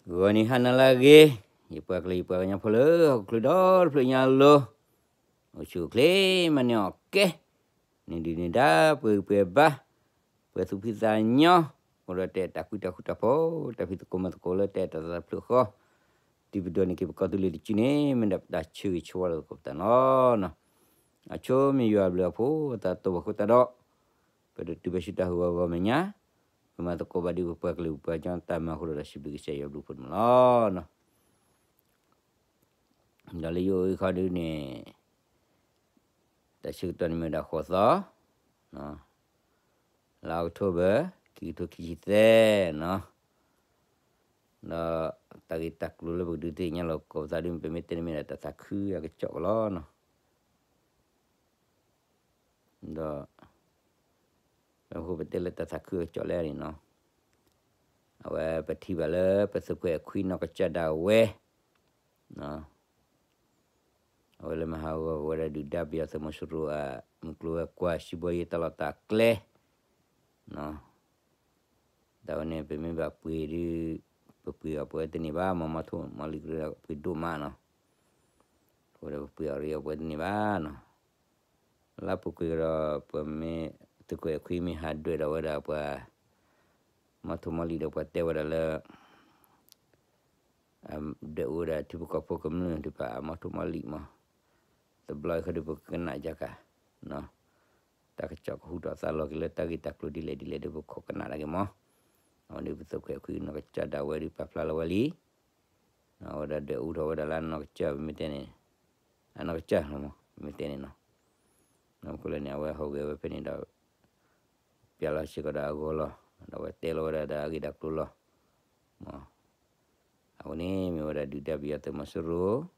ဂီၤနံၤဟါနၤလၢအဂ့ၤ, ယပှၤကလုာ်ယပှၤကညီဖိလၢဟီၣ်ခိၣ်ချၢဒီတဖျၢၣ်ညါအလိၤ, အိၣ်ဆူၣ်အိၣ်ချ့မၤန့ၢ်အီၣ်ကဲ, န့ၣ်ဒုးန့ၣ်ဒါ ပှဲၤဂံၢ်ပှဲၤဘါ, ပှဲၤသူၣ်ဖှံသးညီ, အိၣ်ဒီးတၢ်အဲၣ်တၢ်ကွံတၢ်ဃူတၢ်ဖိး, တၢ်ဖံးသကိးမၤသကိးလၢတၢ်အဲၣ်တၢ်သးတဖျၢၣ်ဃီ, ဒ်ပဒိးန့ၢ်က့ၤပကီၢ်သူလ့ၤတစုန့ၣ် မ့ၢ်ဒၣ်တၢ်ဆၢဂ့ၤဆၢဝါလၢသကိးပသးန့ၣ်လီၤ. အဆိမ့ၢ်ယွၤအဘျုးအဖှိၣ်အသးတအိၣ်ဘၣ်ဃိသတးဒီး, ပဒိးတုၤဖဲဆူတၢ်ဟးဂီၤဂီၤမဲာ်ညါ, ပမၤသကိးဘၣ်ဒ်ပပှၤကလုာ်ပပှၤကညီတၢ်မၤအဃိဒီး စံးဘျုးကစၢ်ယွၤဘျုးဖှိၣ်န့ၣ်လီၤ. ဒီးလၢယအိၣ်အံၤခီဒုန့ၣ်, တၢ်ဆၢကတီၢ်န့ၣ်မ့ၢ်ဝဲဒၣ်ဃိးသီ, လါအီးကထိဘၢၣ် ခံကထိခံဆံသၢနီၤ, ဒီးတၢ်ဂ့ၢ်တၢ်ကျိၤလၢပကဒုးသ့ၣ်ညါလီၤကိးပသးဒု ပမ့ၢ်တဲန့ၣ်မ့ၢ်ဒၣ်တၢ်သးခုအကစီၣ်ကလီနီၤ, ဒီး ပမ့ၢ်ဃိပတဲလၢတၢ်သးခုအကစီၣ်လဲၣ်န့ၣ်နီၤ, အဝဲပထံၣ်ဘၣ်လၢပသုးခွဲးအခွံနီၢ်ကစၢ်ဒၣ်ဝဲ အဝဲလၢမၤဟးဂီၤဝဲဒၣ်ဒုၣ်ဒါပယီၤသုးမီၤစိရိၤအမုၢ်ကျိၤဝဲၤကွာ် စံးဘီယ့တၢ်လီၢ်တၢ်ကျဲ, တၢ်ဝဲန့ၣ် ပမ့ၢ်ဘၣ်ပှ့ၤဒုး, ပပှ့ၤအီၤပဝဲတန့ၢ်ဘၣ်, မ့ၢ်မီထိၣ်မီလံၤကရၢပှ့ၤဒိၣ်မးနီၤ, အဃိဒီးပပှ့ၤအီၤရ့အီၤပဝဲတန့ၢ်ဘၣ်နီၤ, လၢပူၤကွံာ်ဒီး ပမ့ၢ်သုးခွဲးအခွံမ့ၢ်ဟးဒွဲၣ်ဒီးဝဲဒၣ်ပှၤ မီထိၣ်မီလံၤဒီးပှၤတဲဝဲဒၣ်လၢ ဒွဲၣ်အူဝဲဒၣ်ထံဖိကီၢ်ဖိကမျၢၢ်တဖၣ်အမီထိၣ်မီလံၤမး, တဘျီအံၤခီဒုးပကကနၣ်ယၤကၤ, တၢ်ကစီၣ်ကဟူထီၣ်သါလီၤက့ၤလၢတၢ်ဂ့ၢ်တၢ်ကျိၤဒ်လဲၣ်ဒ်လဲၣ်ဒီးပခိးကနၣ်ဒၣ်က့ၤမး, အဝဲန့ၣ်ပသုးခွဲးအခွံနီၢ်ကစၢ်ဒၣ်ဝဲဒုးပာ်ဖျါလီၤဝဲလံ, အဝဲဒၣ်ဒွဲၣ်အူထီၣ်ဝဲဒၣ်လၢအနီၢ်ကစၢ် ပမ့ၢ်တဲန့ၣ်, အနီၢ်ကစၢ်လီၤမး ပမ့ၢ်တဲန့ၣ်နီၤ, မ့ၢ်ခိၣ်လၢန့ၣ် အဝဲဟူးဂဲၤဝဲဖဲန့ၣ်ဒီး ပျဲလီၤစ့ၢ်ကီးဒီးအဂီၤလီၤ, ဒီးအဝဲတဲလီၤဝဲဒၣ်ဒီးအဂ့ၢ်ဒီးကျိၤလီၤ, အဝဲန့ၣ်မ့ၢ်ဝဲဒၣ်ဒုၣ်ဒါပယီၤသုးမီၤစိရိၤ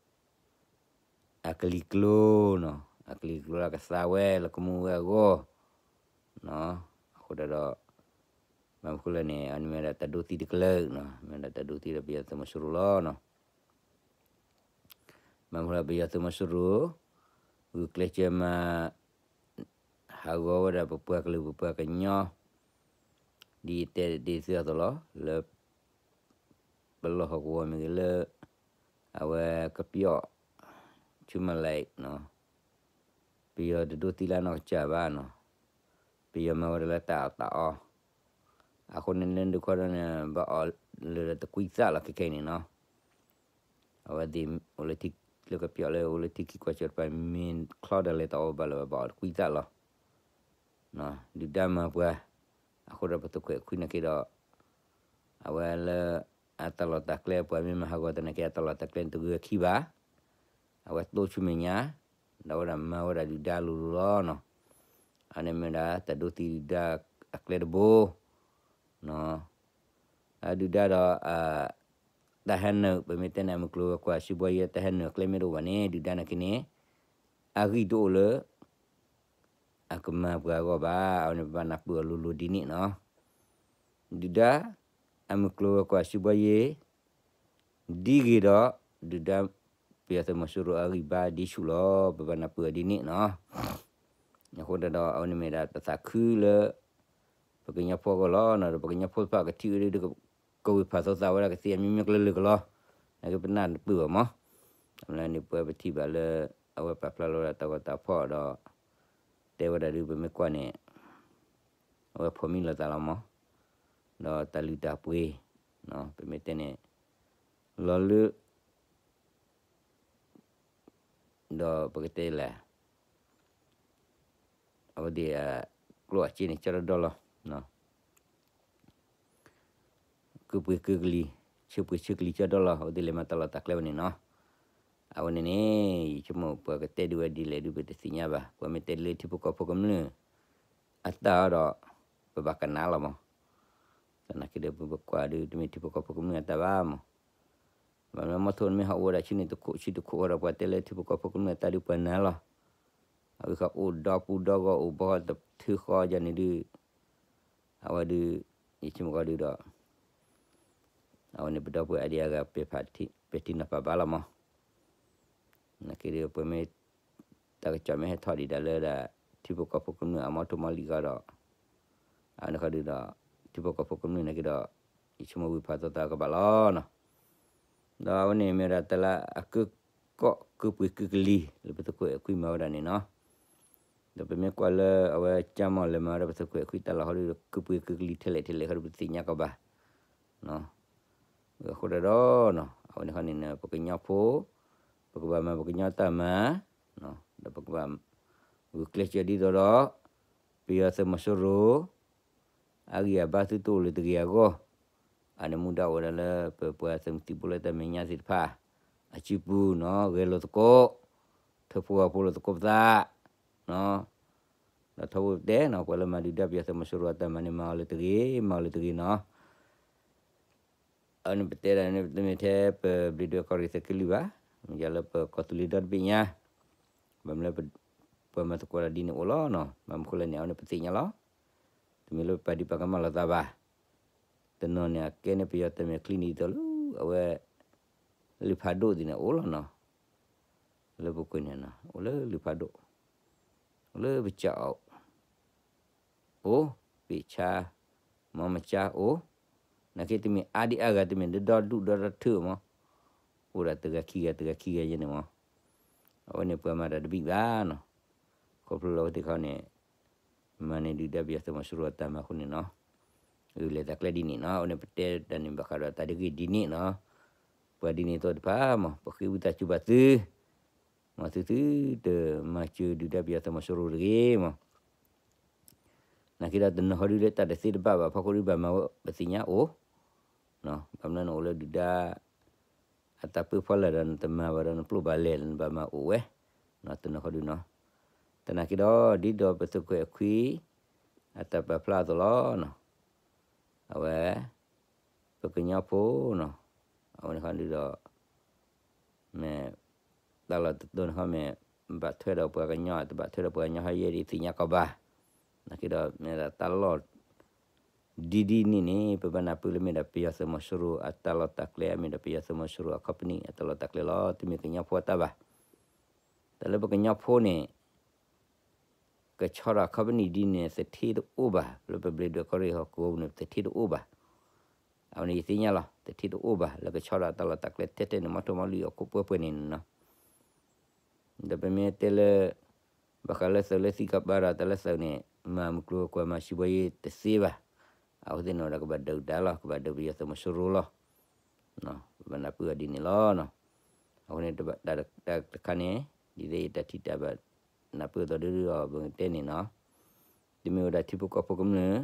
အကလံၤကျိၤနီၤ, အကလံၤကျိၤလၢကသါဝဲလၢကမူဝဲအဂီၢ်, အဃိဒီး မ့ၢ်ခိၣ်လၢန့ၣ် အန့ၣ်မ့ၢ်ဝဲဒၣ်တၢ်ဒိသံတကလၢာ်နီၤ, မ့ၢ်ဝဲဒၣ်တၢ်ဒိသံဒီးပယီၤသုးမီၤစိရိၤလီၤနီၤ, မ့ၢ်ခိၣ်လၢပယီၤသုးမီၤစိရိၤ ဂုာ်ကျဲးစၢးမၤ ဟးဂီၤဝဲဒၣ်ပပှၤကလုာ်ပပှၤကညီ, ဒ်ယတဲဒ်သိးအသိးလီၤ, လၢ ပလီၢ်ဟီၣ်ကဝီၤမ့ၢ်ဂ့ၤလၢ အဝဲကပျီၣ် ဆူမဲၣ်လဲးနီၤ, ပယီၤတဒိသံလၢအနီၢ်ကစၢ်ဘၣ်နီၤ, ပယီၤမၤဝဲဒၣ်လၢတၢ်အီၣ်တၢ်အီ, အဃိန့ၣ်လၢဒုးခီဒီးန့ၣ် ဘၣ်အီၣ်လၢတကွံသၣ်လီၤခဲခဲအံၤန့ၣ်နီၤ, အဝဲသ့ၣ်အိၣ်လၢထံ လၢကပျီၣ်လၢအိၣ်လၢထံခံကွၢ်စၢၤတဖၣ် မ့ၢ်ချီဒီးလဲၤတၢ်အီၣ်ဘၣ်လၢၤဘၣ် ဘၣ်အီၣ်တကွံသၣ်လီၤ, ဒုၣ်ဒါမၤပှၤ, အဃိဒီးပသုးခွဲးခွံနာ်က့ဒီး အဝဲလၢ အတၢ်လီၢ်တၢ်ကျဲပှၤမ့ၢ်မၤဟးဂီၤတၢ်နာ်က့ အတၢ်လီၢ်တၢ်ကျဲန့ၣ်တဂုၤအခံဘၣ်, အဝဲတိဆူမဲာ်ညါ, ဒီးဝဲဒၣ်မၤဝဲဒၣ်ဒုၣ်ဒါလိၤလိၤလီၤနီၤ, အန့ၣ်မ့ၢ်ဒၣ်တၢ်ဒိသံဒုၣ်ဒါအကျဲတဘိ အဒုၣ်ဒါဒီး တၢ်ဟဲနုာ် ပမ့ၢ်တဲန့ၣ် အမုၢ်ကျိၤဝဲၤကွာ် စံးဘီယ့ တၢ်ဟဲနုာ်အကျဲမ့ၢ်တအိၣ်ဘၣ်န့ၣ် ဒုၣ်ဒါနာ်က့န့ၣ် အဂံၢ်တအိၣ်လၢ အကမၤပှၤအဂီၢ်ဘၣ်. အဝဲန့ၣ်ပဘၣ်နၢ်ပၢၢ်အီၤလိၤလိၤဒ်န့ၣ်နီၤ. ဒုၣ်ဒါ အမုၢ်ကျိၤဝဲၤကွာ် စံးဘီယ့ ဒ်ဂ့ၤဒီး ဒုၣ်ဒါ ပယီၤသုးမီၤစိရိၤအဂံၢ်ဘါဒ်ဆူၣ်လီၤ. ပဘၣ်နၢ်ပၢၢ်အီၤဒ်န့ၣ်နီၤ. အဃိသတးဒီး အဝဲန့ၣ်မ့ၢ်ဒၣ်တၢ်သးခုလၢ ပကညီဖိအဂီၢ်လီၤ. ဒီးပကညီဖိသ့ၣ်တဖၣ်ကထံၣ်ဝဲဒၣ် ကဝံၢ်ဖးသိသးဝဲဒၣ်ကသ့အမျိုးမျိုးကလုာ်ကလုာ်လီၤ. နာ်က့ပနၢ်တပၢၢ်ဘၣ်မး. အဝဲန့ၣ်ပဝဲပထံၣ်ဘၣ်လၢ အဝဲပာ်ဖျါလီၤဝဲဒၣ်တၢ်ဂီၤတၢ်ဖီၣ်ဒီး တဲဝဲဒၣ်ဒုး ပမ့ၢ်ကွၢ်န့ၣ် အဝဲဖိးမံလိာ်သးလီၤမး. ဒီးတၢ်လုၢ်တၢ်ပှ့ၤ ပမ့ၢ်တဲန့ၣ် လီၤလၢ ဒီးပကတဲလဲၣ် အဝဲသ့ၣ် ကျိၣ်အစ့န့ၣ် ကၠီဒီဒီလီၤ. ကုၢ်ပှ့ၤကုၢ်ကလံၤ ဆၢပှ့ၤဆၢကလံၤကၠီဒီလီၤ. အဝဲသ့ၣ်လဲၤမၤတၢ်လီၢ်တၢ်ကျဲဝဲန့ၣ်နီၤ. အဝဲန့ၣ်န့ၣ် ယဆိကမိၣ်ပှၤကတဲဒုးဝဲဒ်လဲၣ်ဒုး ပတသ့ၣ်ညါဘၣ်. ပှၤမ့ၢ်တဲလၢထံဖိကီၢ်ဖိကမျၢၢ်အတၢ်ဒီး ပဘၣ်ကနၣ်လီၤမး. သနာ်က့ဒီး ပဘၣ်ကွၢ်ဒုး တမ့ၢ်ထံဖိကီၢ်ဖိကမျၢၢ်အတၢ်ဘၣ်မး. ဘၣ်မနုၤမီထိၣ်န့ၣ်မ့ၢ်ဟးအိၣ်ဝဲဒၣ်ဆူန့ၣ် တခိၣ်ဆူတခိၣ်ဃီဒီး ပှၤတဲလၢထံဖိကီၢ်ဖိကမျၢၢ်အတၢ်ဒုး ပှၤနၢ်လီၤ. အဝဲဃီအိၣ်ဒီပူၤဒီဂီၢ် အိၣ်ဘီတထၢဃီယၤန့ၣ်ဒုး အဝဲဒုး ယဆိကမိၣ်ဃီဒုးဒီး အဝဲန့ၣ်ပဒီပုၢ်ဝဲၢ်အါဒံအါဂၤ ပဲာ်ထံနီၤဖးဘၣ်လီၤမး. နာ်က့ဒီး ပမ့ၢ် တၢ်ကစီၣ်မ့ၢ်ဟဲထီၣ်ဒံးဒၣ်လၢဒၣ် ထံဖိကီၢ်ဖိကမျၢၢ်အမီထိၣ်မီလံၤဃီဒီး အဝဲန့ၣ်ဃီဒုးဒီး ထံဖိကီၢ်ဖိကမျၢၢ်နာ်က့ဒီး ယဆိကမိၣ်ဝံၢ်ဖးသိသးကဘၣ်လီၤနီၤ. ဒီးအဝဲန့ၣ်မ့ၢ်ဝဲဒၣ်တၢ်လၢအကၢကီၢ်ကၢပှ့ၤကၢကလံၤ လၢပသုးခိၣ်အဲၣ်ခွံမၤဝဲဒၣ်န့ၣ်နီၤ. ဒီးပမ့ၢ်ကွၢ်လၢအဝဲကၠၢမီၢ်လဲၤမၤဝဲဒၣ်ပသုးခိၣ်အဲၣ်ခွံတၢ်လီၢ်ဟီဒီး ကၢပှ့ၤကၢကလံၤထဲလဲၣ်ထဲလဲၣ်ဟီဒီး ပသ့ၣ်ညါကီးဘၣ် အဃိဒၣ်ဒီးနီၤ အဝဲန့ၣ်ခီန့ၣ် ပကညီဖိ ပကဘၣ်မၤပကညီတၢ်မၤ ဒီးပကဘၣ် ဂုာ်ကျဲးစၢးဒ်သိးဒီး ပယီၤသုးမီၤစိရိၤ အဂံၢ်အဘါသုတအိၣ်လၢတဂ့ၤအဂီၢ်, အန့ၣ်မူဒါအိၣ်ဝဲဒၣ်လၢ ပပှၤသုးမုၢ်သံၣ်ဘိလၢတၢ်မဲာ်ညါသ့ၣ်တဖၣ် အစုပူၤနီၤ ဂဲၤလိာ်သကိး, ထၢဖှိၣ်အဖိလိာ်သကိးပသး ဒီးထီဘိပတဲနီၤ ပှၤလၢမၤဒုၣ်ဒါပယီၤသုးမီၤစိရိၤအတၢ်မၤန့ၣ် မၤအီၤလၢတဂ့ၤ မၤအီၤလၢတဂ့ၤနီၤ. အန့ၣ်ပတဲဒၣ်န့ၣ် တမ့ၢ်ထဲပဘျံးဒွဲၣ်ကီၢ်ရ့ၣ်သုးက့လွံၢ်ဘၣ်, မ့ၢ်ယၤလၢပကီၢ်သူလ့ၤဒီတဘ့ၣ်ညါ, ဘၣ်မနုၤလၢ ပှၤမၤသကိးတၢ်ဒ်န့ၣ်အိၣ်လီၤနီၤ, ဘၣ်မနုၤဃိလဲၣ်န့ၣ် အဝဲန့ၣ်ပသ့ၣ်ညါလီၤ. တမ့ၢ်လၢပပာ်ဒံးပာ်ကမၣ်လိာ်သးဘၣ်. တနီၤန့ၣ် အကဲန့ၣ်ပယီၤတၢ်မဲာ်ချံန့ၣ်ဒ်သိးလၢ အဝဲ လုၢ်ဖးဒိၣ်ဒ်န့ၣ်အိၣ်လီၤနီၤ, လၢပူၤကွံာ်န့ၣ်နီၤ အိၣ်လၢလုၢ်ဖးဒိၣ်, အိၣ်လၢပစၢအအိၣ် အိၣ် ပ့ၢ်ဆါ မီမဆါအိၣ်, နာ်က့တမ့ၢ်အါဒံးအါဂၤ တမ့ၢ်ဒီဒီဒူၣ်ဒီဒီထၢမး, အိၣ်ဒၣ်တဂၤခံဂၤ တဂၤခံဂၤယဲန့ၣ်မး, အဝဲန့ၣ်ပှၤမၤတၢ်တဘံၣ်ဘၣ်နီၤ, ခီဖျိလၢအဝဲသ့ၣ်ခီန့ၣ် မၤန့ၢ်ဒုၣ်ဒါပယီၤသုးမီၤစိရိၤအတၢ်မၤအဃိန့ၣ်နီၤ, အလဲၤတၢ်ကျဲဒ်န့ၣ်နီၤ, အဝဲန့ၣ်ပတဲတၢ်န့ၣ်ဘၣ်ဃးဒီးတၢ်ဒ်ဂ့ၢ်ဒ်န့ၣ်နီၤ, ပှၤဒ်န့ၣ်သိးတဖၣ်မး ပဃ့ဝံသးစူၤဘၣ်သု မ့ၢ်သုသုတမၤစၢၤဒုၣ်ဒါပယီၤသုးမီၤစိရိၤတဂ့ၤမး, နာ်က့ဒီးတနီၤဃီဒုးလၢတၢ်တသ့တဘၣ်ဘၣ် ဖီခိၣ်ဒုးဘၣ်မၤဝဲပသ့ၣ်ညါအိၣ်, ဘၣ်မနုၤနအိၣ်လၢဒုၣ်ဒါ အတၢ်ပၢဖီလာ်ဒီးနတမၤဘၣ်ဒီးနပျိၢ်ဘၣ်လဲၣ် နဘၣ်မၤအိၣ်ဝဲ, တနီၤဃီဒုးနီၤ, သနာ်က့ဒီး ဒ်သိးပသုးခိၣ်အဲၣ်ခွံ အတၢ်ပာ်ဖျါအသိးလီၤနီၤ, အဝဲ ပကညီဖိနီၤ, အဝဲန့ၣ်ခီဒုးဒီး မ့ၢ် တၢ်လီၢ်တတီၤန့ၣ်ခီမ့ၢ် ဘၣ်ထွဲဒီးပှၤကညီ တဘၣ်ထွဲဒီးပှၤကညီဟီယဲဒ်သ့ၣ်ညါကီးဘၣ်, နာ်က့ဒီးမ့ၢ်ဒၣ်တၢ်လီၢ် ဒ်ဒ်န့ၣ်န့ၣ် ပဘၣ်နၢ်ပၢၢ်လၢမ့ၢ်ဒၣ်ပယီၤသုးမီၤစိရိၤအတၢ်လီၢ်တၢ်ကျဲ မ့ၢ်ဒၣ်ပယီၤသုးမီၤစိရိၤအ company အတၢ်လီၢ်တၢ်ကျဲလီၤ, တမ့ၢ်ကညီဖိအတၢ်ဘၣ်. တၢ်လၢပကညီဖိန့ၣ် ကဆီဒီး company ဒ်န့ၣ် သထ့တအိၣ်ဘၣ်, လၢပဘျံးဒွဲၣ်ကီၢ်ရ့ၣ်ဟီၣ်ကဝီၤပူၤန့ၣ် သထ့တအိၣ်ဘၣ်. အဝဲန့ၣ်ယသ့ၣ်ညါလီၤ, သထ့တအိၣ်ဘၣ် လၢကဆီဒီးတၢ်လီၢ်တၢ်ကျဲထဲထဲန့ၣ် မီထိၣ်မီလံၣ်အခိၣ်ပှဲၤပှဲၤန့ၣ်နီၤ. ဒီးပမ့ၢ်တဲလၢ ဘၣ်ဃးလၢသုးလၢသံကဘၣ်ဒီးတၢ်လၢသုးန့ၣ် မၤမုၢ်ကျိၤဝဲၤကွာ်မၤစံးဘီယ့တသ့ဘၣ်. အဝဲသ့ၣ်န့ၣ်ဒီးကဘၣ်ဒုးတၢ်လီၤ, ကဘၣ်ဒုးပယီၤသုးမီၤစိရိၤလီၤ. ပဘၣ်နၢ်ပၢၢ်အီၤဒ်န့ၣ်လီၤ. အဃိန့ၣ် တၢ်တခါန့ၣ် ဒ်သိးယတၢ်ထံၣ်တၢ်ဘၣ်နၢ်ပၢၢ်အသိးဒ်ဒီး ပကတဲန့ၣ်နီၤ, တမ့ၢ်ဝဲဒၣ်ထံဖိကီၢ်ဖိကမျၢၢ်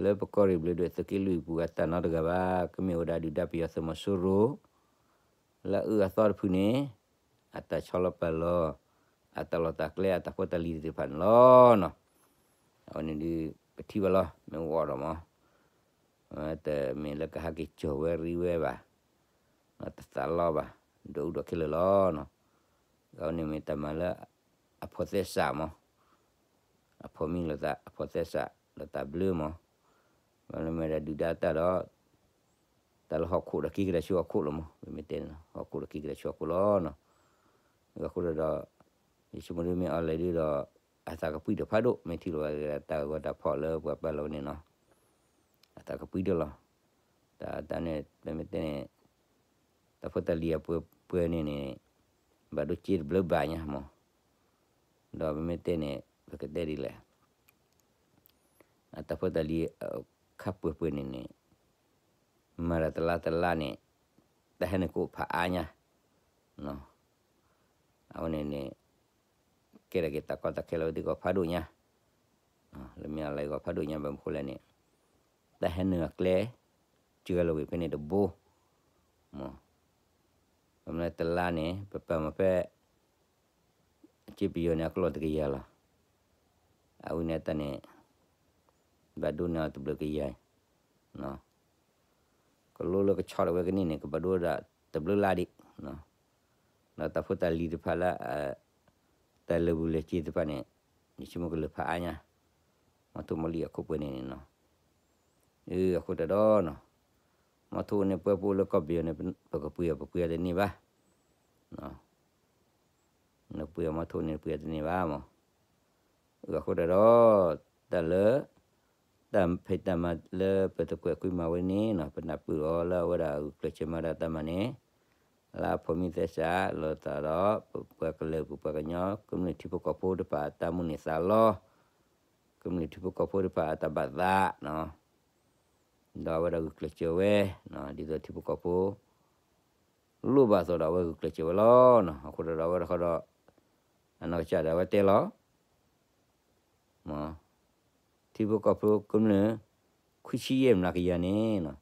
လၢပကီၢ်ရ့ၣ်ဘျံးဒွဲၣ်သုးက့လွံၢ်ပူၤအတၢ်နီတဂၤဘၣ်, ကမ့ၢ်ဝဲဒၣ်ဒုၣ်ဒါပယီၤသုးမီၤစိရိၤ လၢအအၢအသီတဖုန့ၣ် အတၢ်ဆီလီၤပာ်လီၤ အတၢ်လီၢ်တၢ်ကျဲ အတၢ်ဖိတၢ်လံၤသ့ၣ်တဖၣ်န့ၣ်လီၤနီၤ. အဝဲန့ၣ်ဒုး ပထံၣ်ဘၣ်လီၤ မ့ၢ်အိၣ်ဒီးမး တမ့ၢ်လၢကဟဲက့ၤစိာ်ဝဲရံဝဲဘၣ်, တသးလီဘၣ်, ဒိၣ်အူဒိၣ်ခဲလၢာ်လီၤနီၤ. အဝဲန့ၣ်မ့ၢ်တၢ်မၤလၢ အဖိးသဲစးမး, အဖိးမံလိာ်သး အဖိးသဲစးလိာ်သးဘျၢမး, ဘၣ်လၢမ့ၢ်ဒၣ်ဒုၣ်ဒါတၢ်ဒီး တၢ်လၢဟီၣ်ခိၣ်ဒီးက့ၤကဒါဆူဟီၣ်ခိၣ်လီၤမး, ပမ့ၢ်တဲန့ၣ် ဟီၣ်ခိၣ်ဒီးက့ၤကဒါဆူဟီၣ်ခိၣ်လီၤနီၤ. အဃိဒီး ယဆိကမိၣ်ဒ်မ့ၢ်အီၤလဲၣ်ဒုးဒီး အသးကပှံၢ်တဖးဒိၣ် မ့ၢ်ထံၣ်လိာ်သးတၢ်ဂီၤတၢ်ဖီၣ်လၢပှၤပာ်လီၤဝဲန့ၣ်နီၤ, အသးကပှံၢ်တလီၤ. တၢ်တၢ်န့ၣ် ပမ့ၢ်တဲန့ၣ် တၢ်ဖိတၢ်လံၤအပှဲၤပှဲၤန့ၣ်န့ၣ် ဘၣ်ဒိက့တဘျုးဘၣ်ညါမး, ဒီးပမ့ၢ်တဲန့ၣ် ပကတဲဒ်လဲၣ် အတၢ်ဖိတၢ်လံၤ ခါပှဲၤပှဲၤန့ၣ်န့ၣ် မၤတၢ်တလါတလါန့ၣ် တၢ်ဟဲနုာ်ကအိၣ်ဖးအါညါ, အဝဲန့ၣ်န့ၣ် ကဲထီၣ်က့ၤတၢ်ကီတၢ်ခဲလၢာ်ဝဲသ့ၣ်ကီးဖးဒိၣ်ညါ, လၢမ့ၢ်အလီၤကီးဖးဒိၣ်ညါ ဘၣ်မနုၤဃိလဲၣ်န့ၣ် တၢ်ဟဲနုာ်အကျဲ စှၤလီၤဝဲဖဲန့ၣ်တဘိ, မ့ၢ် ပမ့ၢ်တလါန့ၣ် ပပာ်မၤဖဲ အက့ပယီၤန့ၣ် အကလီၢ်တကယၤလီၤ. အဝဲန့ၣ်တၢ်န့ၣ် ဘၣ်ဒိန့ၢ်အီၤတဘျုးကယၤ, ကလိလၢကဆီထီၣ်ဝဲကန့ၢ်န့ၣ် ကဘၣ်ဒိဒၣ်တဘျုးလါဒံး, ဒီးတၢ်ဖိတၢ်လံၤတဖၣ်လၢ တၢ်လၢာ်ဘူၣ်လၢာ်စ့ၤတဖၣ်န့ၣ် ယဆိကမိၣ်ကလၢာ်ဖးအါညါ, မီထိၣ်မီလံၣ်အခိၣ်ပှဲၤန့ၣ်န့ၣ်နီၤ, အဃိတၢ်ဒီးနီၤ, မီထိၣ်န့ၣ်ပှဲၤပအိၣ်လၢကီၢ်ပယီၤန့ၣ် ပကပှ့ၤအီၤပပှ့ၤအီၤတန့ၢ်ဘၣ် နကပှ့ၤအီၤမီထိၣ်န့ၣ် ပှ့ၤအီၤတန့ၢ်ဘၣ်မး, အဃိတၢ်ဒီး တၢ်လၢ တၢ်ဖံးတၢ်မၤလၢပသုးခိၣ်အဲၣ်ခွံမၤဝဲန့ၣ်နီၤ ပနၢ်ပၢၢ်အီၤလၢအဝဲဒၣ်ဂုာ်ကျဲးစၢးမၤဒၣ်တၢ်မၤန့ၣ် လၢအဖိးမံသဲစးလိာ်သးဒီး ပပှၤကလုာ် ပပှၤကညီ ကမျၢၢ်ထံဖိကီၢ်ဖိတဖၣ်အတၢ်မုၢ်န့ၢ်သးလီ ကမျၢၢ်ထံဖိကီၢ်ဖိတဖၣ်အတၢ်ဘၣ်သးနီၤ ဒီးအဝဲဒၣ်ဂုာ်ကျဲးစၢးဝဲ ဒ်သိးထံဖိကီၢ်ဖိ လိၣ်ဘၣ်အသိးဒီးအဝဲဂုာ်ကျဲးစၢးဝဲလီၤနီၤ. အဃိဒီးအဝဲဒၣ်ဃီဒီး အနီၢ်ကစၢ်ဒီးအဝဲတဲလီၤ ထံဖိကီၢ်ဖိကမျၢၢ် ခွံဆံယဲၢ်မျးကယၤန့ၣ်နီၤ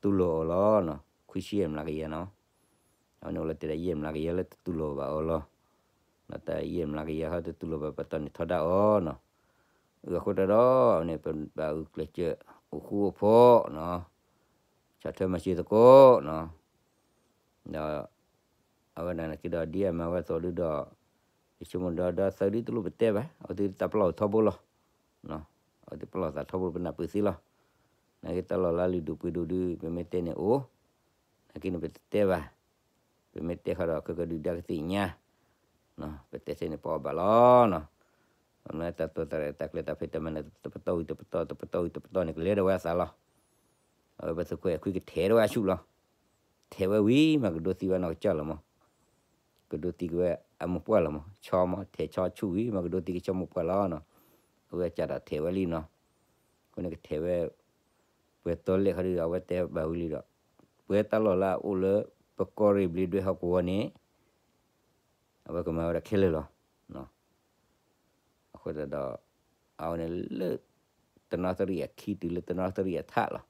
တူၢ်လိာ်အီၤလီၤနီၤ ခွံဆံယဲၢ်မျးကယၤနီၤ. အဝဲန့ၣ်အိၣ်လၢတဲဒၣ်ယဲၢ်မျးကယၤလၢတတူၢ်လိာ်ဘၣ်အီၤလီၤ. ဒီးတၢ်ယဲၢ်မျးကယၤဟီတတူၢ်လိာ်ဘၣ်ပတီၢ်န့ၣ်ထီဒါအီၤနီၤ. အဃိတၢ်ဒီး အဝဲန့ၣ်ပဘၣ်ဂုာ်ကျဲးစၢးအိၣ်ဃူအိၣ်ဖိးနီၤ ဆီၣ်ထွဲမၤစၢၤသကိးနီၤ. ဒီး အဝဲဒၣ်န့ၣ်က့ၤဒီးဒ်အမၤဝဲအသိးဒုဒီး ယဆိကမိၣ်ဒီးဒီးသၢဒုတလိၣ်ပတဲဘၣ် အဝဲသ့ၣ်တၢ်ပလီၢ်ထီဘိလီၤ. အဝဲသ့ၣ်ပလီၢ်သးထီဘိပနၢ်ပၢၢ်သ့လီၤ. နာ်က့တၢ်လီၢ်လၢအလုၢ်ဒိၣ်ပှ့ၤဒိၣ်ဒု ပမ့ၢ်တဲန့ၣ်အိၣ် နာ်က့န့ၣ်ပတတဲဘၣ်. ပမ့ၢ်တဲဃီဒီးခဲကဒုၣ်ဒါကသ့ၣ်ညါ ပတဲထဲန့ၣ်ပအီၣ်ဘၣ်လီၤနီၤ. မ့ၢ်တၢ်တိာ်တၢ်ရဲၣ်တၢ်ကျဲၤတၢ်ဖံးတၢ်မၤန့ၣ် တပတီၢ်ဝံၤတပတီၢ် တပတီၢ်ဝံၤတပတီၢ်န့ၣ် ကလဲၤဒၣ်ဝဲအသးလီၤ. အဝဲပသုးခိၣ်အဲၣ်ခွံကထဲးဒၣ်ဝဲအဆူၣ်လီၤ. ထဲးဝဲဝံၤမးကဒိသံဝဲနီၢ်ကစၢ်လီၤမး. ကဒိသံက့ၤဝဲအမိၢ်ပှၢ်လီၤမး ဆီမး ထဲးဆီဆူၣ်ဝံၤမးကဒိသံက့ၤဆီမိၢ်ပှၢ်လီၤနီၤ. အဝဲအစၢ်ဒီးထဲးဝဲလံနီၤ. အဃိန့ၣ်ကထဲးဝဲ ပှဲၤတီလဲၣ်ခီဒီး အဝဲတဲဘၣ်ဝံၤလံဒီး ပှဲၤတၢ်လီၢ်လၢအအိၣ်လၢ ပကီၢ်ရ့ၣ်ဘျ့းဒွဲၣ်ဟီၣ်ကဝီၤန့ၣ် အဝဲကမၤဝဲဒၣ်ခဲလၢာ်လီၤ. အဃိသတးဒီး အဝဲန့ၣ်လၢ တနီသရံၣ်အခံတုၤလၢတနီသရံၣ်အထးလီ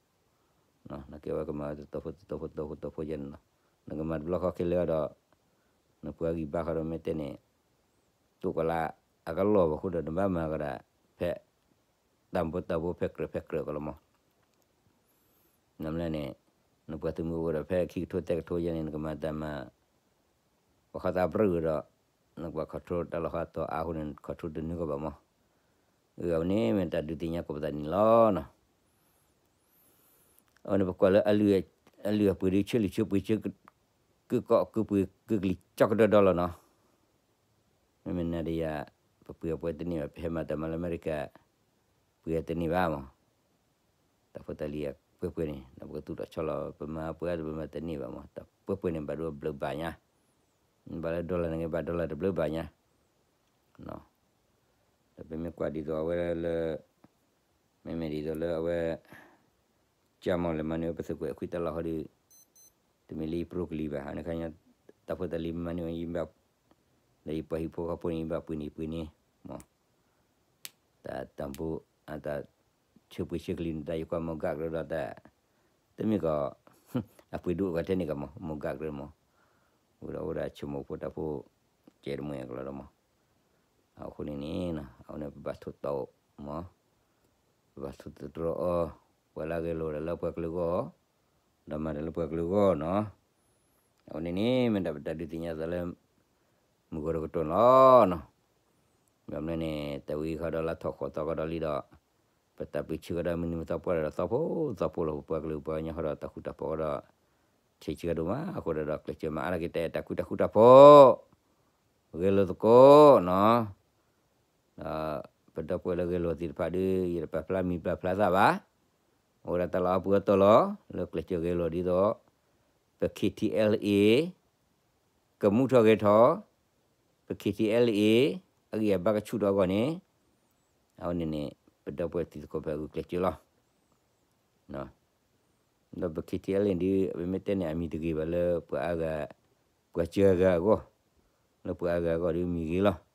ၤ. နကဲဝဲကမၤဝဲတတီၤဖိတတီၤဖိတတီၤဖိတတီၤဖိယဲန့ၣ်လီၤ. နကမၤတဘျီဃီခဲလၢာ်ဒီး နပှၤဂံၢ်ဘါဃီဒီးမ့ၢ်တဲန့ၣ် တိၢ်ကီးလၢအကလီၢ်ဘၣ်ဃိဒီး နဘၣ်မၤကဒီး ဖဲ တၢ်မူတၢ်ဘိဖဲကြၢးဖဲကြၢးကလီၤမး. နမ့ၢ်န့ၣ် နပှၤသုးမုၢ်အိၣ်ဒီးဖဲခံကထိသၢကထိယဲန့ၣ် နကမၤတၢ်မၤ ပှၤဃီသးပြၢဒီး နကဘၣ် control တၢ်လီၢ်ဃီတီၤအါဃိန့ၣ် control တနုာ်ကီးဘၣ်မး. အဝဲန့ၣ်မ့ၢ်တၢ်ဒုးသ့ၣ်ညါကိးပသးန့ၣ်လီၤနီၤ. အဝဲန့ၣ်ပကွၢ်လၢ အလုၢ်အပှ့ၤဒုးဆၢလုၢ်ဆၢပှ့ၤဆၢ ကုၢ်ကီၢ်ကုၢ်ပှ့ၤကုၢ်ကလံၤကၠီကဒီဒီလီၤနီၤ. မ့မ့ၢ်နၤဒီးယၤ ပပှ့ၤအပှဲၤတန့ၢ်ဘၣ် ပဟဲမၤတၢ်မၤလၢအမဲရကၤ ပှ့ၤတန့ၢ်ဘၣ်မး. တၢ်ဖိတၢ်လံၤအပှဲၤပှဲၤန့ၣ် ဒီးပကသူၣ်ထီၣ်ဆီလီၤ ပမၤပှဲၤတပမၤတန့ၢ်ဘၣ်မး တၢ်ပှဲၤပှဲၤန့ၣ် ဘၣ်ဒိဘျုးဘၣ်ညါ ဘၣ်လၢ dollar န့ၣ်ဂ့ၤ ဘၣ် dollar တဘျုးဘၣ်ညါ ဒီးပမ့ၢ်ကွၢ်ဒ်သိးအဝဲလၢ မ့မ့ၢ်ဒ်သိးလၢအဝဲ ကၠၢမီၢ်လဲၤမၤန့ၢ်ဝဲပသုးခိၣ်အဲၣ်ခွံတၢ်လီၢ်ဟီဒီး တမ့ၢ်လၢယပြိကလံၤဘၣ် ဟန့ၣ်ခါ တၢ်ဖိတၢ်လံၤမၤန့ၢ်ဝဲယဘၣ် ဒီးယပှၤဟံၣ်ဖိဃီဖိန့ၣ် ယဘၣ်ပှ့ၤန့ၢ်ပှ့ၤန့ၢ် မး တၢ်တၢ်ဘိ အတၢ်ဆၢပှ့ၤဆၢကလံၤန့ၣ် တၢ်ယကွၢ်မိၢ်ဂၢ်ကြၢးဒီးတၢ် တမ့ၢ်ကီး အပှ့ၤဒိၣ်ကထဲန့ၣ်ကမး မိၢ်ဂၢ်ကြၢးမး ဝံၤဒီးအိၣ်ဒီးဆိကမိၣ်ဖိတၢ်ဖိ ကဲတမှဲကလီၤဒီးမး အဃိန့ၣ်န့ၣ် အဝဲန့ၣ်ပဘၣ်ထိၣ်တီအီၤမး ပဘၣ်ထိၣ်သတြီၤအီၤ ပှၤလၢအဂဲၤလိာ်ဒၣ်လၢပှၤကလုာ်အဂီၢ် ဒီးမၤတၢ်လၢပှၤကလုာ်အဂီၢ်နီၤ အဝဲန့ၣ်န့ၣ် မ့ၢ်ဒၣ်ပတၢ်ဒုးသ့ၣ်ညါသးလၢ မုၢ်ဂီၤတကတီၢ်န့ၣ်လီၤနီၤ ဘၣ်မနုၤန့ၣ် တၢ်ဝံဃီဒီးလၢထီၣ်ဃီသီဃီဒီးလံဒီး ပတၢ်ပၢဆှၢဃီဒီးမုၢ်နံၤမုၢ်သီပှၢ်ဒီးသီဖိသီဖိလီၤ ပပှၤကလုာ်ပှၤကညီဃီဒီးတၢ်ဃူတၢ်ဖိးဃီဒီး ဆံးဆံးကဒိၣ်မး အဃိဒီးကျဲးစၢးမၤအါထီၣ်က့ၤတၢ်အဲၣ်တၢ်ကွံတၢ်ဃူတၢ်ဖိး ဂဲၤလိာ်သကိးနီၤ ဒီးပဒီပုၢ်ဝဲၢ်လၢဂဲၤလိာ်သ့ၣ်တဖၣ်ဒီး ယတပာ်ဖျါမံၤပာ်ဖျါသၣ်ဘၣ် အိၣ်ဝဲဒၣ်တၢ်လီၢ်အပူၤအတီၢ်လီၤ လၢကျဲးစၢးဂဲၤလိာ်ဒ်သိး ပ K T L A ကမူထီၣ်ဂဲၤထီၣ် ပ K T L A အဂံၢ်အဘါကဆူၣ်ထီၣ်အဂီၢ်န့ၣ် အဝဲန့ၣ်န့ၣ် ပဒီပုၢ်ဝဲၢ်တံၤသကိးဖဲဂုာ်ကျဲးစၢးလီၤ ဒီးပ K T L A ဒ် ပမ့ၢ်တဲန့ၣ် အမံၤတဂ့ၤဘၣ်လၢပှၤအါဂၤ ပှၤစှၤဂၤအဂီၢ် လၢပှၤအါဂၤအဂီၢ်ဒီးမံၤဂ့ၤလီၤ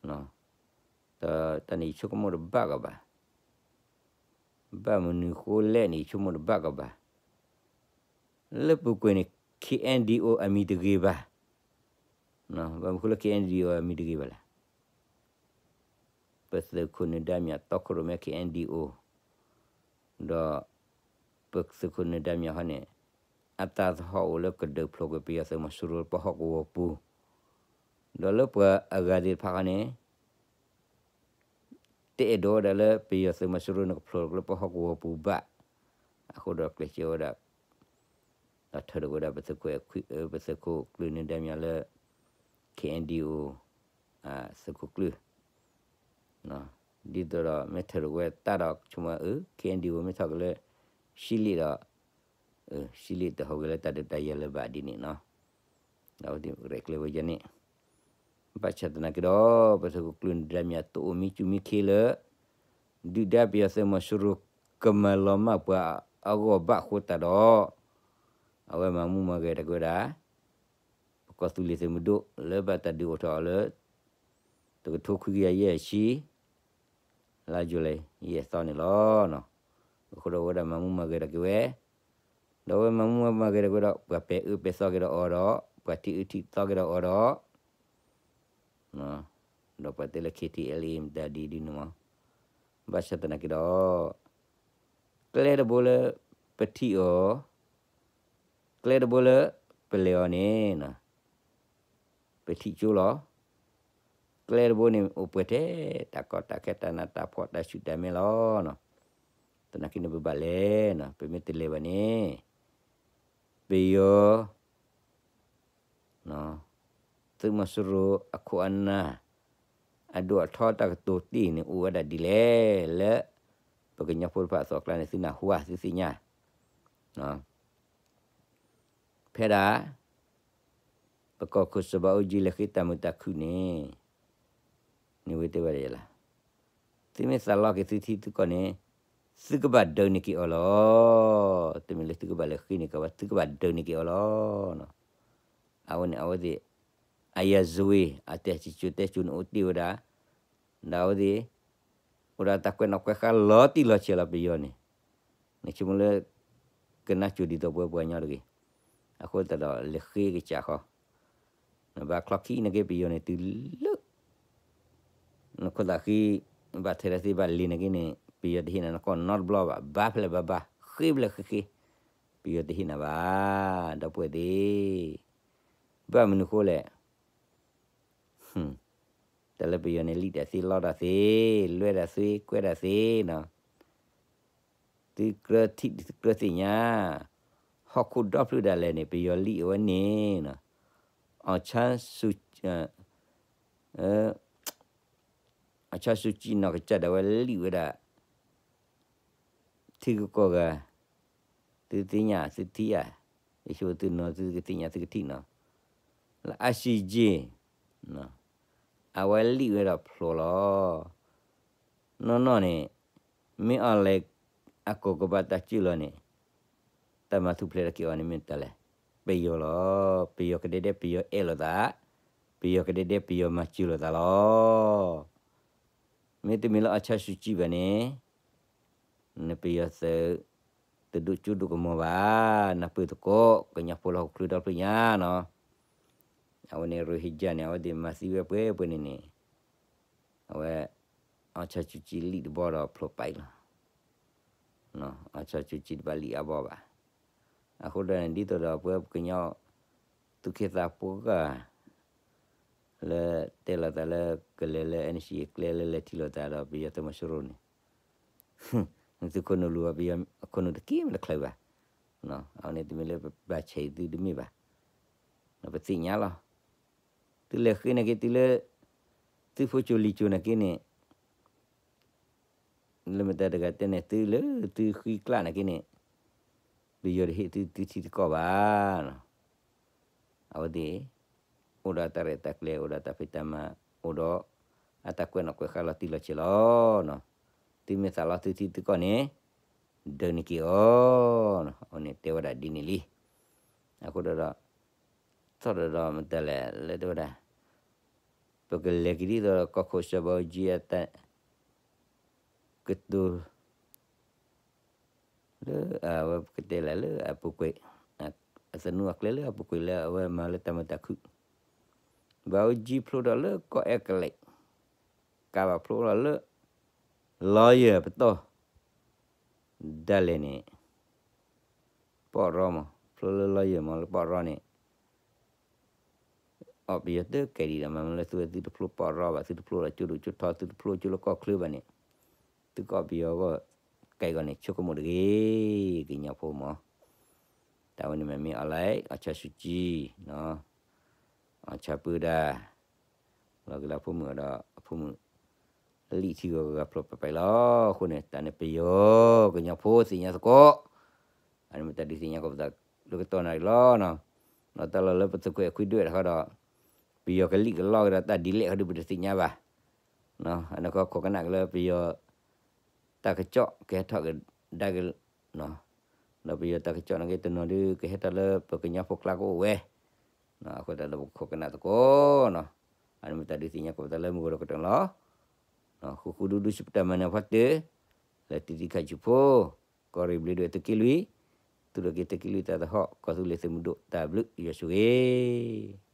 ဒီးတၢ်န့ၣ်ယဆိကမိၣ်တဘၣ်ကဘၣ် ဘၣ်မနုၤဃိလဲၣ်န့ၣ် ယဆိကမိၣ်တဘၣ်ကဘၣ် လၢပူၤကွံာ်န့ၣ် K N D O အမံၤတဂ့ၤဘၣ် ဘၣ်မနုၤဃိလၢ K N D O အမံၤတဂ့ၤဘၣ်လဲၣ် ပသုးခိၣ်နၢၤဒါမြာ်တီခိၣ်ရိၣ်မဲ K N D O ဒီး ပသုးခိၣ်နၢၤဒါမြာ်ဟီန့ၣ် အသးသဟီၣ်အိၣ်လၢကဒုးဖျိးကွံာ်ပယီၤသုးမီၤစိရိၤလၢပဟီၣ်ကဝီၤပူၤ ဒီးလၢပှၤအဂၤသ့ၣ်တဖၣ်ဟီန့ၣ် တအဲၣ်ဒိးဝဲဒၣ်လၢပယီၤသုးမီၤစိရိၤန့ၣ်ကဖျိးကွံာ်လၢပဟီၣ်ကဝီၤပူၤဘၣ် အဃိဒီးကျဲးစၢးဝဲဒၣ် ဒီးထၢထီၣ်က့ၤဝဲဒၣ်ပသုးခိၣ် ပသုးခိၣ်ကျၢၢ်နၢၤဒါမြာ်လၢ K N D O သုးခိၣ်ကျၢၢ် ဒ်သိးဒီးမ့ၢ်ထၢၣ်တဝဲတၢ်ဒီးဆိကမိၣ် အၢ ခ့ၣ်အဲၣ်ယူၣ် မ့ၢ်ထီၣ်က့ၤလၢ ရှံလ့ၣ်ဒီး ရှံလ့ၣ်တဟူးက့ၤလၢတၢ်ဒုးတၢ်ယၤလၢၤဘၣ်ဒ်န့ၣ်နီၤ. ဒီးအဝဲသ့ၣ်ရဲၣ်ကျဲၤဝဲယၤန့ၣ် ဘၣ်ဆၣ်သနာ်က့ဒီး ပသုးခိၣ်ကျၢၢ်နဒါမံၤအတအိၣ်မံကၠူၣ်မံခ့လၢ ဒုၣ်ဒါပယီၤသုးမီၤစိရိၤ ကမၤလီၤမၢ်ပှၤအဂီၢ်ဘၣ်အဃိသတးဒီး အဝဲမၤမူမၤဂဲၤတၢ်က့ၤဝဲဒၣ် ပကီၢ်သူလ့ၤသုးမုၢ်ဒိၣ်လၢဘၣ်တၢ်ဒုးအိၣ်ထီၣ်အီၤလၢ တကထိခွံကယၤယဲၢ်ဆံ လါယူၤလံ ယဲၢ်သီန့ၣ်လီၤ. အဃိဒီးအဝဲဒၣ်မၤမူမၤဂဲၤတၢ်က့ၤဝဲ, ဒီးအဝဲမၤမူမၤဂဲၤတၢ်က့ၤဝဲဒီး ပှၤပဲာ်အၢပဲာ်သီက့ၤဒီးအီၤဒီး ပှၤထံၣ်အၢထံၣ်သီက့ၤဒီးအီၤဒီး ဒီးပှၤတဲလၢ ခ့ၣ်ထံၣ်အဲလ်အ့ မတၤဒ်ဒ်န့ၣ်မး, ဘၣ်ဆၣ်သနာ်က့ဒီး ကျဲတဘိလၢ ပထံၣ်အီၤ, ကျဲတဘိလၢ ပလဲၤအီၤန့ၣ် ပထံၣ်ကၠိလီၤ. ကျဲတဘိန့ၣ် အိၣ်ပှဲၤထဲ တၢ်ကီတၢ်ခဲ တၢ်နးတၢ်ဖှီၣ် တၢ်ဆူၣ်တၢ်မဲလီၤ. သနာ်က့န့ၣ် ပဘၣ်လဲၤနီၤ, ပမ့ၢ်တလဲၤဘၣ်န့ၣ် ပယီၤ သုးမီၤစိရိၤအခိၣ်အနၢ် အဒိၣ်အထီတၢ်ကတိၤတ့ၢ်န့ၣ် အိၣ်ဝဲဒၣ်ဒ်လဲၣ်လၢ ပကညီဖိတဖၣ်အသိးအကျါန့ၣ် သုနၢ်ဟူဧါ သုသ့ၣ်ညါ, ဖဲဒၣ် ပကီၢ်ခိၣ်စီၤဘးအူကၠံလဲၤဃ့တၢ်မုာ်တၢ်ခုၣ်န့ၣ် န့ၣ်ဝဲတဲဝဲဒၣ်ယဲလီၤ. သုမ့ၢ်သးလီက့ၤသုထံသုကီၢ်န့ၣ် သုကဘၣ်ဒုးန့ၢ်က့ၤအီၤလီၤ. တမ့ၢ်လၢသုကဘၣ်လဲၤဃ့န့ၢ်က့ၤဘၣ် သုကဘၣ်ဒုးန့ၢ်က့ၤအီၤလီၤ. အဝဲန့ၣ်အဝဲသ့ၣ် အရာဇဝင် အတၢ်စံၣ်စိၤတဲစိၤန့ၣ်အိၣ်တ့ၢ်ဝဲဒၣ်, ဒီးအဝဲသ့ၣ် အိၣ်ဒီးတၢ်ကွဲးနီၣ်ကွဲးဃါလီၤတံၢ်လီၤဆဲးလီၤပယီၤန့ၣ်, နဆိကမိၣ်လၢ ကနၣ်ကၠိဒ်သိးပဝဲပှၤကညီတဂ့ၤ, အဃိသတးဒီးလဲၤဃ့ကစၢ်ဃီ, နဘၣ်ချီခံနာ်က့ပယီၤန့ၣ်တုၤလၢ နခိၣ်သးဃံ ဘၣ်ထဲးဒီးသ့ဘၣ်လံနာ်က့န့ၣ် ပယီၤတဟ့ၣ်နၤနကီၢ်နီတဘျီဘၣ်, ဘါဖဲလဲၣ်ဘါဘါ ဃ့ဖဲလဲၣ်ဃ့ဃ့, ပယီၤတဟ့ၣ်နၤဘၣ်, ဒီပုၢ်ဝဲၢ်သ့ၣ်, ဘၣ်မနုၤဃိလဲၣ် တၢ်လၢပယီၤန့ၣ် လံၣ်တၢ်သ့လီတၢ်သ့, လွဲတၢ်သ့ကွဲတၢ်သ့နီၤ, သုကြၢးထံၣ်သုကြၢးသ့ၣ်ညါ, ဟီၣ်ခိၣ်ဒီဖျၢၣ်ဒၣ်လဲာ်န့ၣ် ပယီၤလံၣ်အဝဲန့ၣ်နီၤ, အီၣ်ဆၣ်စူး အီၣ်ဆၣ်စူးကံနီၢ်ကစၢ်ဒၣ်ဝဲလံၣ်ဝဲဒၣ် ထံဂုၤကီၢ်ဂၤ, သုသ့ၣ်ညါသုထံၣ်ဧါ, ယဆိသုနီၤသုကသ့ၣ်ညါသုကထံၣ်နီၤ, လၢ ICJ အဝဲလံၣ်ဝဲဒၣ်ဖျိလီၤ. နီၢ်နီၢ်န့ၣ် မ့ၢ်အီၤလဲၣ် အကိာ်ကဘၣ်တၢ်စုၣ်လီၤန့ၣ် တၢ်မၤထူၣ်ဖျဲးထီၣ်က့ၤအီၤန့ၣ်မ့ၢ်တၢ်လဲၣ်, ပယီၤလီၤ. ပယီၤကဒဲဒဲပယီၤအဲၣ်လိာ်သး, ပယီၤကဒဲဒဲပယီၤမၤစၢၤလိာ်သးလီၤ. မ့တမ့ၢ်လၢအီၣ်ဆၣ်စူးကံဘၣ်န့ၣ် နပယီၤသုး တဒိၣ်ကၠိဒိၣ်ကမီၤဘၣ်, နၢ်ပၢၢ်သကိး ကညီဖိလၢဟီၣ်ခိၣ်ချၢဒီဖျၢၣ်ညါနီၤ, အဝဲန့ၣ် ရိဟ့ကၠၢ်န့ၣ် အဝဲသ့ၣ်မၤသံဝဲပှဲၤပှဲၤန့ၣ်န့ၣ်, အဝဲ အီၣ်ဆၣ်စူးကံလံၣ်တဘီဒီးဖျိပာ်အံၤလီၤ. အီၣ်ဆၣ်စူးကံတဘၣ်လံၣ်အါဘီဘၣ်. အဃိဒီးန့ၣ် ဒ်သိးဒီးပဝဲပကညီ သူၣ်က့သးပှၢ်ဂၤ လၢတဲလိာ်သးလၢကလဲၤလၢ NCA ကျဲလၢလဲၤထံၣ်လိာ်သးဒီးပယီၤသုးမီၤစိရိၤန့ၣ် သုးခိၣ်နူာ်လူၤဘၣ်ပယီၤခိၣ်နူာ်တက့ၢ်မ့ၢ်တချုးဘၣ်. အဝဲန့ၣ်တမ့ၢ်လၢပဘၣ်ဆဲးအံၤသုတမ့ၢ်ဘၣ်. ပသ့ၣ်ညါလီၤ. သုလဲၤဃ့နာ်က့တုၤလၢ သုဖိကၠိလံၤကၠိနာ်က့န့ၣ် လၢမတၤတဂၤတဲန့ၣ် သုလၢသုဃံကျၢ်နာ်က့န့ၣ် ပယီၤတဟ့ၣ်သုသုထံသုကီၢ်ဘၣ်. အဝဲသ့ၣ် အိၣ်ဒီးတၢ်ရဲၣ်တၢ်ကျဲၤ အိၣ်ဒီးတၢ်ဖံးတၢ်မၤ အိၣ်ဒီး အတၢ်ကွဲးနီၣ်ကွဲးဃါလီၤတံၢ်လီၤဆဲးလီၤ. သုမ့ၢ်သးလီသုထံသုကီၢ်န့ၣ် ဒုးန့ၢ်က့ၤအီၤ, အဝဲန့ၣ်တဲဝဲဒၣ်ဒ်န့ၣ်လံ. အဃိဒီး သီၣ်ဒီးမတၤလဲၣ်လၢတဲဝဲဒၣ် ပကလဲၤက့ၤဒ်သိးကီၢ်ခိၣ်စီၤဘးအူကၠံအတၢ် ကတိၤ လၢအဝဲပကတဲလၢအပူၤကွံာ် အသနူအကျဲလၢအပူၤကွံာ်လၢအဝဲမၤလၢတၢ်မုာ်တၢ်ခုၣ် ဘးအူကၠံဖျိထီၣ်လၢကီၢ်အဲကလံး ကးဘၣ်ဖျိလီၤလၢ lawyer ပတီၢ် ဒၣ်လဲာ်န့ၣ် ပီၣ်ရီမး ဖျိလၢ lawyer မး လၢပီၣ်ရီန့ၣ် အီၣ်ပယီၤတကဲဒံးဒီး မ့ၢ်လၢသုဝဲသုတဖျိပီၣ်ရီဘၣ် သုတဖျိလၢကၠိဒိၣ်ကၠိထီ သုတဖျိကၠိလၢကီၢ်ချၢဘၣ်န့ၣ် သုကအီၣ်ပယီၤအဂီၢ် ကဲကီးန့ၣ် ဆိကမိၣ်တဂ့ၤ ကညီဖိမး တၢ်ဝဲန့ၣ်မ့ၢ်မ့ၢ်အီၤလဲၣ် အီၣ်ဆၣ်စူးကံ အီၣ်ဆၣ်ပၢဒၣ် လီၤက့ၤလၢအဖိမုၣ်ဒီးအဖိမုၣ် လံာ်ထံဂၤဂၤဖျိးပပာ်လီၤ. အဃိန့ၣ် တၢ်န့ၣ်ပယီၤကညီဖိသ့ၣ်ညါသကိး, အန့ၣ်မ့ၢ်တၢ်ဒုးသ့ၣ်ညါကိးပသးလၢကတီၢ်နၣ်ရံၣ်လီၤ. ဒီးတၢ်လီၢ်လၢပသုးခိၣ်အဲၣ်ခွံဒွဲၣ်တခီဒီး ပယီၤကလံၣ်ကလီကဒီးတၢ်ဒ်လဲၣ်ဃီဒီးပတသ့ၣ်ညါဘၣ်. အန့ၣ်ခီခိးကနၣ်က့ၤလၢပယီၤ တၢ်ကစီၣ်ကဟဲထီၣ်ကဒါက့ၤ ဒီးပယီၤတၢ်ကစီၣ်န့ၣ်က့တနီၤဒုးကဟဲထီၣ်လၢပကညီဖိကျါကအိၣ်ဝဲ, အဃိသတးဒီးပကခိးကနၣ်သကိးနီၤ. အန့ၣ်မ့ၢ်တၢ်ဒုးသ့ၣ်ညါကိးပသးလၢမုၢ်ဂီၤဒီးကတၢၢ်လီၤ. ဃူဃူဒူဒူစံးပတၢ်မၤနၢၤဖီတၢၢ် လၢတံၤတံၤခါဆူဖိ, ကီၢ်ရ့ၣ်ဘျ့ဒွဲၣ်သုးက့လွံၢ်, သူၣ်ထီၣ်က့ၤသုးက့လွံၢ်တၢ်သဟီၣ် ကီၢ်သူလ့ၤသုးမုၢ်ဒိၣ်တၢ်ဘျုးယွၤဆိၣ်ဂ့ၤ